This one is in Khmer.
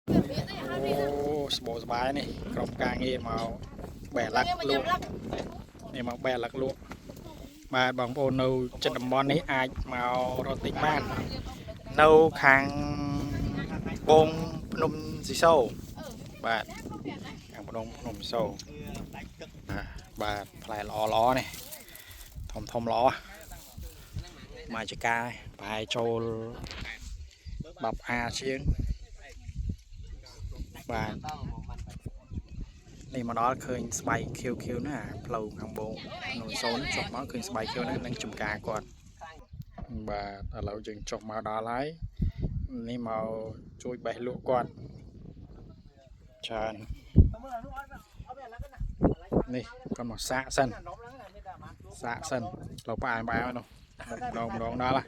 អូសបោសបាយនេះក្រុមការងារមកបែរឡាក់លក់នេះមកបែរឡាក់លក់បាទបងប្អូននៅចិត្តតំបន់នេះអាចមករកទិញបាននៅខាងបងភ្នំស៊ីសូបាទខាងភ្នំភ្នំស៊ីសូបាទផ្លែល្អល្អនេះធំធំល្អមកចកាប្រហែលចូល10អាជាងបាទនេះមកដល់ឃើញស្បៃខៀវខៀវណាផ្លូវខាងបងភ្នំសូនចុះមកឃើញស្បៃខៀវណានឹងចំការគាត់បាទឥឡូវយើងចុះមកដល់ហើយនេះមកជួយបេះលក់គាត់ច្រើននេះគាត់មកសាកសិនសាកសិនលោកផ្អែមផ្អែមនោះម្ដងម្ដងដល់ហ่ะ